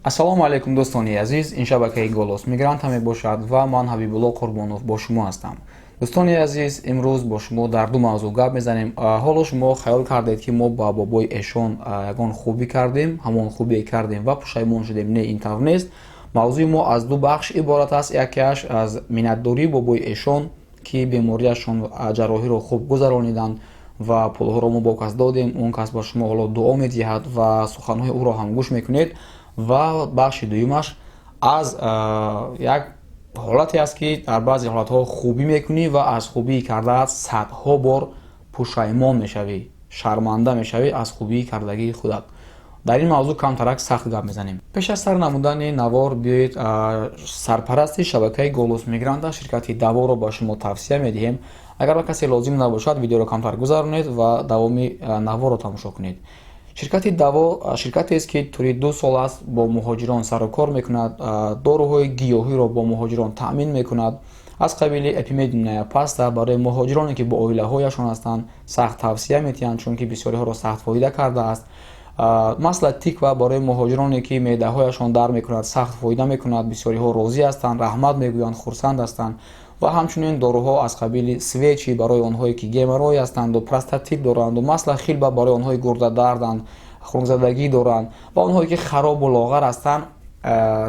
Ассалому алайкум, дӯстони азиз. Ин шабакаи «Голос мигранта» мебошад ва ман, Ҳабибулло Қурбонов, бо шумо ҳастам. Дӯстони азиз, имрӯз бо шумо дар ду мавзӯъ гап мезанем. Ҳоло шумо хаёл кардед, ки мо ба бобои эшон ягон хубӣ кардем, ҳамон хубие кардем ва пушаймон шудем. Не, ин тавр нест. Мавзӯи мо аз ду бахш иборат аст. Якеаш аз миннатдории бобои эшон, ки бемориашон ҷарроҳиро хуб гузарониданд ва пулҳоро мо бо кас додем. Он кас ба шумо ҳоло дуо медиҳад ва суханҳои ӯро ҳам гӯш мекунед. Ва бахши дуюмаш аз як ҳолате аст, ки дар баъзе ҳолатҳо хубӣ мекунӣ ва аз хубии кардаат садҳо бор пушаймон мешавӣ, шарманда мешавӣ аз хубии кардагии худат. Дар ин мавзӯъ камтарак сахт гап мезанем. Пеш аз сар намудани навор биёед, сарпарасти шабакаи «Голос мигранта», ширкати Даворо ба шумо тавсия медиҳем. Агар ба касе лозим набошад, видеоро камтар гузаронед ва давоми наворро тамошо кунед. Ширкати Даво ширкатест, ки тӯли 2 сол аст бо муҳоҷирон сару кор мекунад, доруҳои гиёҳиро бо муҳоҷирон таъмин мекунад, аз қабили эпимединая паста. Барои муҳоҷироне, ки бо оилаҳояшон ҳастанд, сахт тавсия медиҳанд, чунки бисёриҳоро сахт фоида кардааст. Масло тыква барои муҳоҷироне, ки меъдаҳояшон дард мекунад, сахт фоида мекунад. Бисёриҳо розӣ ҳастанд, раҳмат мегӯянд, хурсанд ҳастанд. Ва ҳамчунин доруҳо аз қабили свечи барои онҳое, ки геморрой ҳастанду простатит доранду, масло хилба барои онҳои гурдадарданд, хунзадагӣ доранд, ва онҳое, ки харобу лоғар ҳастанд,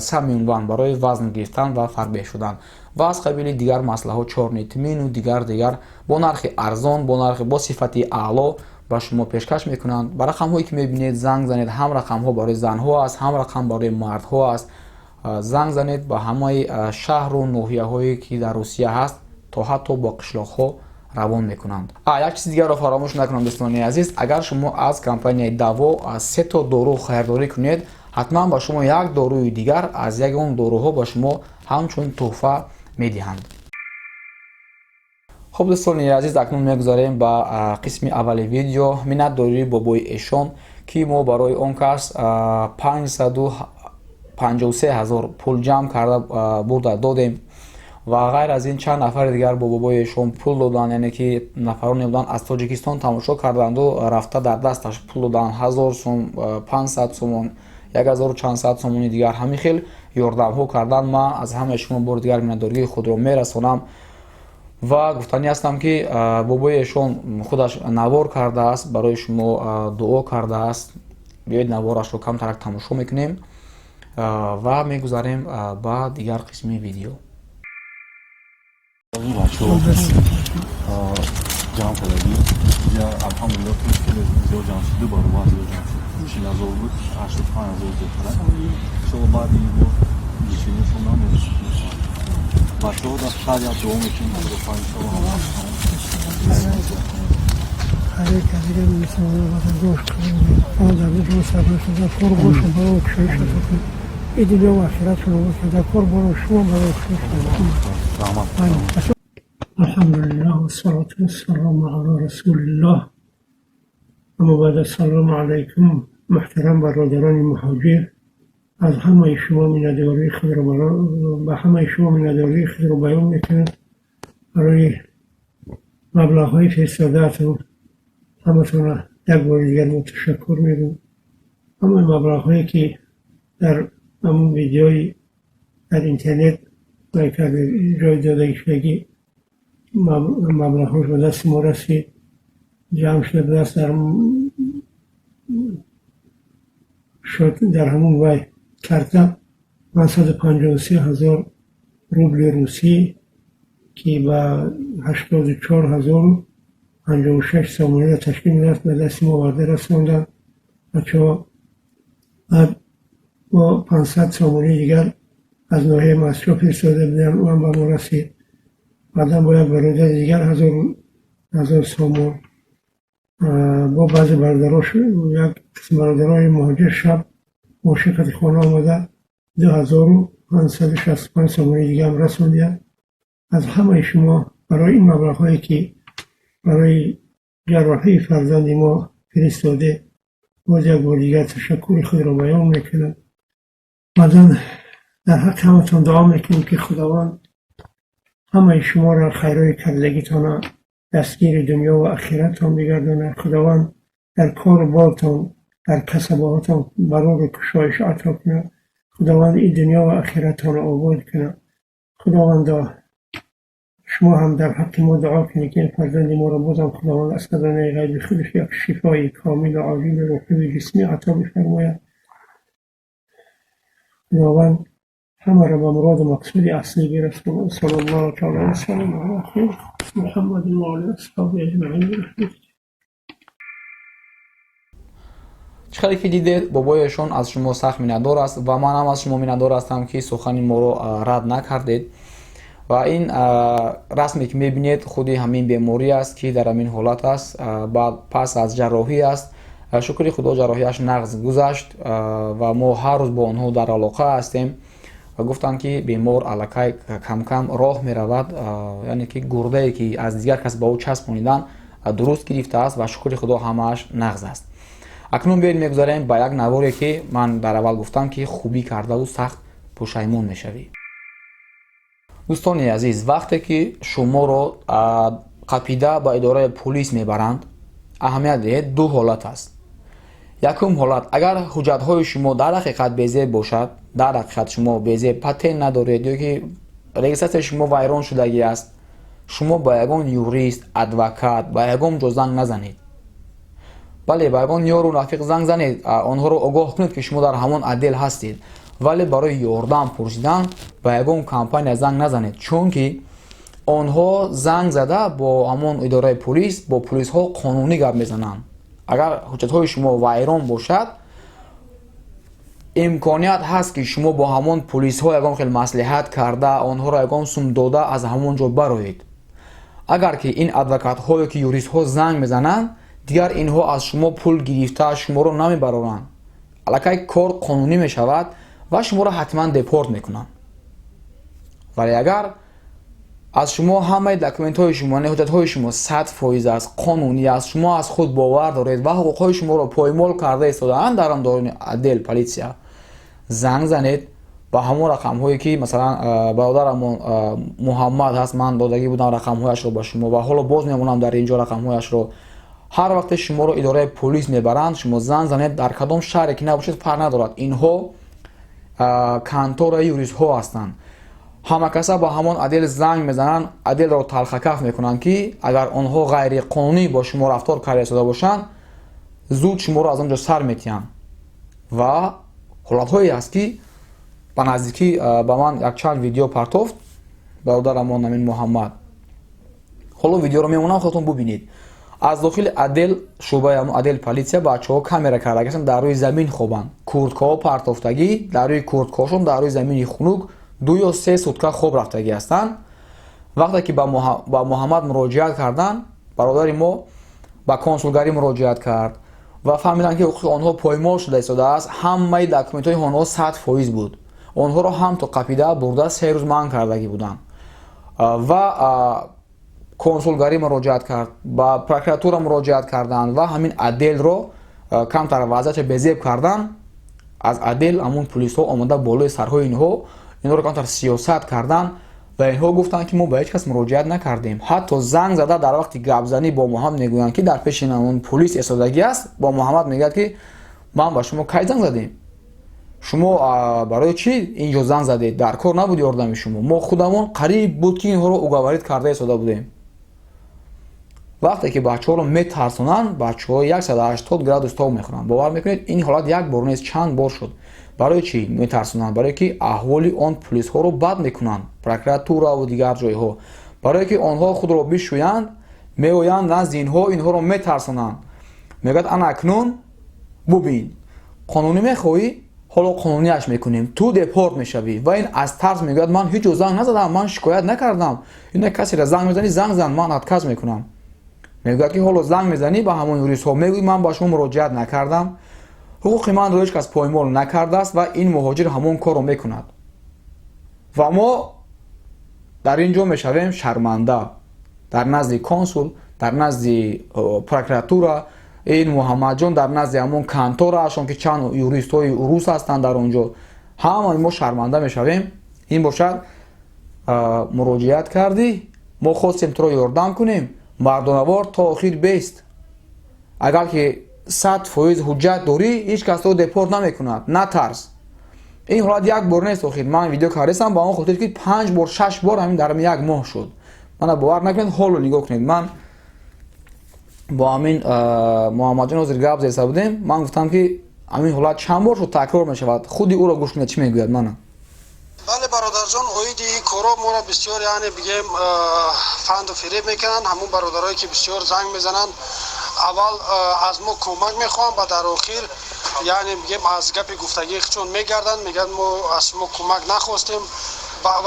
самюнван барои вазн гирифтан ва фарбеҳ шудан ва аз қабили дигар маслаҳо, чёрный тмин у дигар дигар, бо нархи арзон, бо нархи бо сифати аъло ба шумо пешкаш мекунанд. Ба рақамҳое, ки мебинед, занг занед. Ҳам рақамҳо барои занҳо аст, ҳам рақам барои мардҳо аст. Занг занед, ба ҳамаи шаҳру ноҳияҳое, ки дар Русия ҳаст, то ҳатто бо қишлоқҳо равон мекунанд. Як чизи дигарро фаромӯш накунам, дӯстони азиз. Агар шумо аз компанияи Даво аз сето дору харидорӣ кунед, ҳатман ба шумо як доруи дигар аз ягон доруҳо ба шумо ҳамчун тӯҳфа медиҳанд. Хуб, дӯстони азиз, акнун мегузарем ба қисми аввали видео, миннатдории бобои эшон, ки мо барои он кас 553 000 пул ҷамъ карда бурда додем. Ва ғайр аз ин чанд нафари дигар бо бобои эшон пул доданд, яъне ки нафароне буданд, аз Тоҷикистон тамошо карданду рафта дар дасташ пул доданд: 1000 сум, 500 сомон, як ҳазору чандсад сомони дигар. Ҳамин хел ёрдамҳо карданд. Ман аз ҳамаи шумо бори дигар миннатдории худро мерасонам ва гуфтанӣ ҳастам, ки бобои эшон худаш навор кардааст, барои шумо дуо кардааст. Биёед, наворашро камтарак тамошо мекунем ва мегузарем ба дигар қисми видео. Бачаҳо ҷамъ кардагӣ, алҳамдулилла, хеле зиёд ҷамъ шуд, ду баробар зиёд ҷамъ шуд. 40 000 буд, 85 000 зиёдтара. Иншолло, баъди ин бор лечение шон намерасад. Бачаҳо дар ҳар як дуо мекунем, худо иншолло ҳама. Ҳар як аз дигар мусалмонон ватандош дар рӯз сарбар шуда кор бошад, барои кушоиш ато кунад. И дунё ва ахиратшон бошад, дар кор боро шумо барои кушоиш. Раҳмат. Алҳамдулиллаҳ, вассалоту вассалому ала расулиллаҳ, аммо баъд. Ассалому алайкум, муҳтарам бародарони муҳоҷир. Аз ҳамаи шумо миннатдории худро ба ҳамаи шумо миннатдории худро баён мекунам барои маблағҳои фиристодаатон. Ҳаматонро як бори дигар мо ташаккур мегӯм. Ҳамаи маблағҳое, ки дар ҳамун видеои дар интернет карда ҷой додагишудагӣ, маблағҳош ба дасти мо расид, ҷамъ шуда ба даст дар шуд. Дар ҳамун вай карта 553 000 рубли русӣ, ки ба 84 056 сомониро ташкил медиҳад, ба дасти мо оварда расонданд бачаҳо. Баъд бо 500 сомонии дигар аз ноҳияи Мастчоҳ фиристода буданд, ӯам ба мо расид. Баъдан бо як бародари дигар ҳазор сомон. Бо баъзе бародарош, як қисм бародарони муҳоҷир шаб мошин хона омада 2565 сомонии дигаам расондиям. Аз ҳамаи шумо барои ин маблағҳое, ки барои ҷарроҳии фарзанди мо фиристодед, боз як бори дигар ташаккури худро баён мекунам. Баъдан дар ҳаққи ҳаматон дуо мекунем, ки Худованд ҳамаи шуморо хайрҳои кардагитонро дастгири дунё ва ахиратон бигардонад. Худованд дар кору бортон, дар касабаҳотон барору кушоиш ато кунад. Худованд ин дунё ва охиратонро обод кунад. Худовандо, шумо ҳам дар ҳаққи мо дуо кунед, ки ин фарзанди моро бозам Худованд аз хазинаи ғайби худаш як шифои комилу оҷили рӯҳиву ҷисмӣ ато бифармояд. Худованд ҳамаро ба муроду мақсуди аслӣ бирасонад. Саллаллоҳу таъала васалам ала хайри Муҳаммадин ва оли асҳоби аҷмаин. Чӣ хеле ки дидед, бобоешон аз шумо сахт миннатдор аст ва ман ҳам аз шумо миннатдор ҳастам, ки сухани моро рад накардед. Ва ин расме ки мебинед, худи ҳамин беморӣ аст, ки дар ҳамин ҳолат аст, баъд пас аз ҷарроҳӣ аст. Шукри Худо, ҷарроҳиаш нағз гузашт ва мо ҳар рӯз бо онҳо дар алоқа ҳастем ва гуфтанд, ки бемор аллакай камкам роҳ меравад, яъне ки гурдае ки аз дигар кас ба ӯ часпониданд, дуруст гирифтааст ва шукри Худо, ҳамааш нағз аст. Акнун биёед мегузарем ба як наворе, ки ман дар аввал гуфтам, ки хубӣ кардаву сахт пушаймон мешавӣ. Дӯстони азиз, вақте ки шуморо қапида ба идораи пулис мебаранд, аҳамият диҳед, ду ҳолат аст. Якум ҳолат: агар ҳуҷҷатҳои шумо дар ҳақиқат безеб бошад, дар ҳақиқат шумо безеб патент надоред ё ки регистратсияи шумо вайрон шудагӣ аст, шумо ба ягон юрист, адвокат, ба ягон ҷо занг назанед. Бале, ба ягон ёру рафиқ занг занед, онҳоро огоҳ кунед, ки шумо дар ҳамон отдел ҳастед, вале барои ёрдам пурсидан ба ягон компания занг назанед, чунки онҳо занг зада бо ҳамон идораи пулис, бо пулисҳо қонунӣ гап мезананд. Агар ҳуҷҷатҳои шумо вайрон бошад, имконият ҳаст, ки шумо бо ҳамон пулисҳо ягон хел маслиҳат карда, онҳоро ягон сум дода, аз ҳамон ҷо бароед. Агар ки ин адвокатҳое ки юристҳо занг мезананд, дигар инҳо аз шумо пул гирифта шуморо намебароранд. Аллакай кор қонунӣ мешавад ва шуморо ҳатман депорт мекунанд. Вале агар аз шумо ҳамаи документҳои шумо, яъне ҳуҷҷатҳои шумо 100% аст, қонунӣ аст, шумо аз худ бовар доред ва ҳуқуқҳои шуморо поймол карда истодаанд дар он дорони отдел полиция, занг занед ба ҳамон рақамҳое, ки масалан бародарамон Муҳаммад ҳаст, ман додагӣ будам рақамҳояшро ба шумо ва ҳоло боз мемонам дар ин ҷо рақамҳояшро. Ҳар вақте шуморо идораи полис мебаранд, шумо занг занед, дар кадом шаҳре ки набошед, фарқ надорад, инҳо контораи юристҳо ҳастанд. Ҳама каса ба ҳамон отдел занг мезананд, отделро талхакаф мекунанд, ки агар онҳо ғайриқонунӣ бо шумо рафтор карда истода бошанд, зуд шуморо аз он ҷо сар метиҳанд. Ва ҳолатҳое аст, ки ба наздикӣ ба ман якчанд видео партофт бародарамон Амин Муҳаммад. Ҳоло видеоро мемонам, худатон бубинед. Аз дохили отдел, шӯъбаи ҳамон отдел полиция, бачаҳо камера карда дар рӯи замин хобанд, курткаҳо партофтагӣ, дар рӯи курткаҳошон, дар рӯи замини хунук 2 ё 3 сутка хоб рафтагӣ ҳастанд. Вақте ки ба Муҳаммад муроҷиат карданд, бародари мо ба консулгарӣ муроҷиат кард ва фаҳмиданд, ки ҳуқуқи онҳо поймол шуда истодааст. Ҳамаи документҳои онҳо 100% буд, онҳоро ҳам то қапида бурда 3 рӯз манъ кардагӣ буданд. Ва консулгарӣ муроҷиат кард, ба прокуратура муроҷиат карданд ва ҳамин отделро камтар вазъиятша безеб карданд. Аз отдел ҳамон пулисҳо омода болои сарҳои инҳо, инҳоро камтар сиёсат карданд ва инҳо гуфтанд, ки мо ба ҳеҷ кас муроҷиат накардем. Ҳатто занг зада дар вақти гапзанӣ бо Муҳаммад мегӯянд, ки дар пеши ҳамон пулис истодагӣ аст, бо Муҳаммад мегӯяд, ки ман ба шумо кай занг задем? Шумо барои чӣ инҷо занг задед? Дар кор набуд ёрдами шумо, мо худамон қариб буд, ки инҳоро уговорить карда истода будем. Вақте ки бачаҳоро метарсонанд, бачаҳо 180 градус тоб мехӯранд. Бовар мекунед, ин ҳолат як бор нест, чанд бор шуд. Барои чӣ метарсонанд? Барое ки аҳволи он пулисҳоро бад мекунанд, прокуратураву дигар ҷойҳо. Барое ки онҳо худро бишӯянд, меоянд назди инҳо, инҳоро метарсонанд. Мегӯяд: ана акнун бубин, қонунӣ мехоҳӣ, ҳоло қонунияш мекунем, ту депорт мешавӣ. Ва ин аз тарс мегӯяд: ман ҳеҷ ҷо занг назадам, ман шикоят накардам. Ина касеро занг мезанӣ, занг зан, ман отказ мекунам. Мегӯяд, ки ҳоло занг мезанӣ ба ҳамон юристҳо, мегӯӣ: ман ба шумо муроҷиат накардам, ҳуқуқи манро ҳеҷ кас поймол накардааст. Ва ин муҳоҷир ҳамон корро мекунад ва мо дар ин ҷо мешавем шарманда дар назди консул, дар назди прокуратура, ин Муҳаммадҷон дар назди ҳамон контораашон, ки чанд юристҳои рус ҳастанд дар он ҷо, ҳамаи мо шарманда мешавем. Ин бошад, муроҷиат кардӣ, мо хостем туро ёрдам кунем, мардонавор то охир бест. Агар ки 100% ҳуҷҷат дорӣ, ҳеҷ кас туро депорт намекунад, натарс. Ин ҳолат як бор нест. Охир ман видео кардастам ба он хотир, ки панҷ бор, шаш бор ҳамин дар як моҳ шуд. Мана, бовар накунед, ҳоло нигоҳ кунед. Ман бо ҳамин Муҳаммадҷон ҳозир гап зеса будем. Ман гуфтам, ки ҳамин ҳолат чанд бор шуд, такрор мешавад. Худи ӯро гӯш кунед, чӣ мегӯяд, мана. Бале, бародарҷон, оиди ин коро моро бисёр, яъне бигем, фанду фиреб мекунанд. Ҳамун бародарое, ки бисёр занг мезананд, аввал аз мо кӯмак мехоҳанд ва дар охир, яъне бигем, аз гапи гуфтагии худшон мегарданд, мегӯянд, мо аз шумо кӯмак нахостем.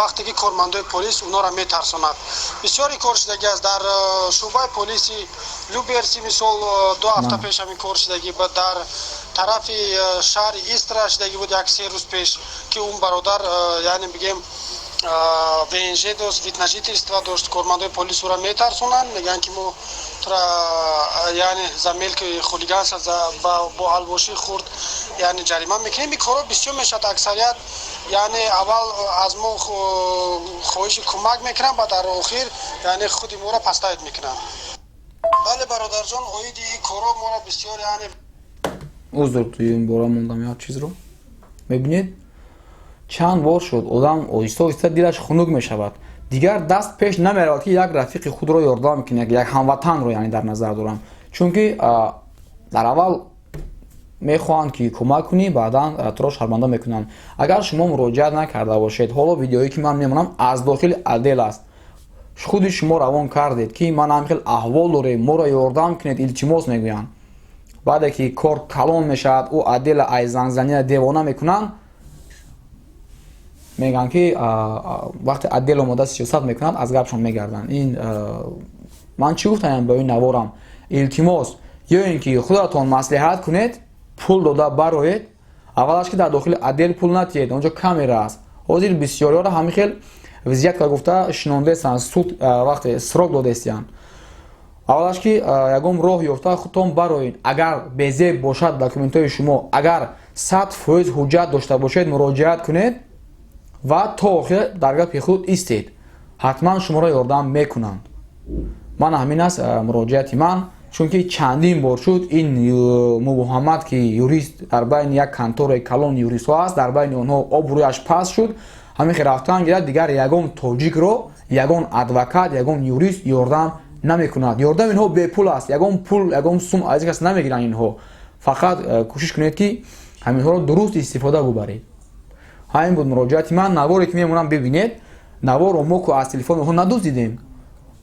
Вақте ки кормандои полис онҳоро метарсонад. Бисёри кор шудагӣ аст дар шӯъбаи полиси Люберси. Мисол, 2 ҳафта пеш ҳамин кор шудагӣ, дар тарафи шаҳри Истра шудагӣ буд як 3 рӯз пеш, ки он бародар, яъне бигем, ВНЖ дошт, вид на жительство дошт. Кормандои полис ӯро метарсонанд, мегӯянд, ки мо тура, яъне, за мелкий хулиганство, бо албошии хурд, яъне, ҷарима мекунем. Ин корҳо бисёр мешавад. Аксарият, яъне, аввал аз мо хоҳиши кӯмак мекунанд ва дар охир, яъне, худи моро подставить мекунанд. Бале, бародарҷон, оиди ин корҳо моро бисёр, яъне Узр, туи бора мондам як чизро. Мебинед, чанд бор шуд. Одам оҳиста оҳиста дилаш хунук мешавад, дигар даст пеш намеравад, ки як рафиқи худро ёрдам кунад, як ҳамватанро, яъне, дар назар дорам. Чунки дар аввал мехоҳанд, ки кӯмак кунӣ, баъдан туро шарманда мекунанд. Агар шумо муроҷиат накарда бошед, ҳоло видеое, ки ман мемонам, аз дохили отдел аст. Худи шумо равон кардед, ки ман ҳам хел аҳвол дорем, моро ёрдам кунед, илтимос, мегӯянд. Баъде ки кор калон мешавад, ӯ отдела ай зангзания девона мекунанд. Мегӯянд, ки вақте отдел омода сиёсат мекунанд, аз гапшон мегарданд. Ин ман чӣ гуфтаям ба ин наворам? Илтимос, ё ин ки худатон маслиҳат кунед, пул дода бароед. Аввалаш, ки дар дохили отдел пул натиҳед, онҷо камера аст. Ҳозир бисёриёро ҳамин хел взятка гуфта шинондестанд, суд вақте срок додестиянд. Аввалаш, ки ягон роҳ ёфта худтон бароед. Агар безеб бошад документҳои шумо, агар 100% ҳуҷҷат дошта бошед, муроҷиат кунед ва то охир дар гапи худ истед, ҳатман шуморо ёрдам мекунанд. Ман ҳамин аст муроҷиати ман, чунки чандин бор шуд. Ин Муҳаммад, ки юрист дар байни як контораи калон юристҳо аст, дар байни онҳо обрӯяш паст шуд. Ҳамин хел рафтан гирад, дигар ягон тоҷикро ягон адвокат, ягон юрист ёрдам намекунад. Ёрдами инҳо бепул аст, ягон пул, ягон сум аз кас намегиранд инҳо. Фақат кӯшиш кунед, ки ҳаминҳоро дуруст истифода бубаред. Ҳамин буд муроҷиати ман. Наворе, ки мемонам, бибинед. Наворро мо ку аз телефони онҳо надуздидем.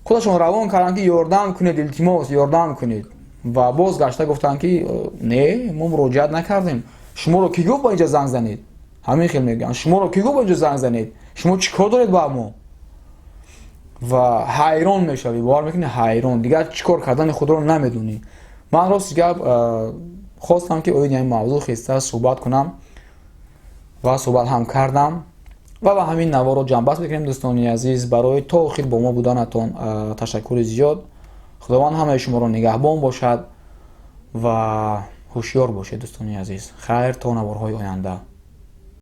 Худашон равон карданд, ки ёрдам кунед, илтимос, ёрдам кунед. Ва боз гашта гуфтанд, ки не, мо муроҷиат накардем. Шуморо кӣ гуфт ба инҷа занг занед? Ҳамин хел мегӯянд: шуморо кӣ гуфт ба инҷо занг занед? Шумо чӣ кор доред ба мо? Ва ҳайрон мешавӣ, бовар мекунӣ, ҳайрон, дигар чӣ кор кардани худро намедонӣ. Ман, рости гап, хостам, ки оиди ҳамин мавзӯъ хеста суҳбат кунам ва суҳбат ҳам кардам. Ва ба ҳамин наворро ҷамъбаст мекунем. Дӯстони азиз, барои то охир бо мо буданатон ташаккури зиёд. Худованд ҳамаи шуморо нигаҳбон бошад ва ҳушёр бошед, дӯстони азиз. Хайр, то наворҳои оянда.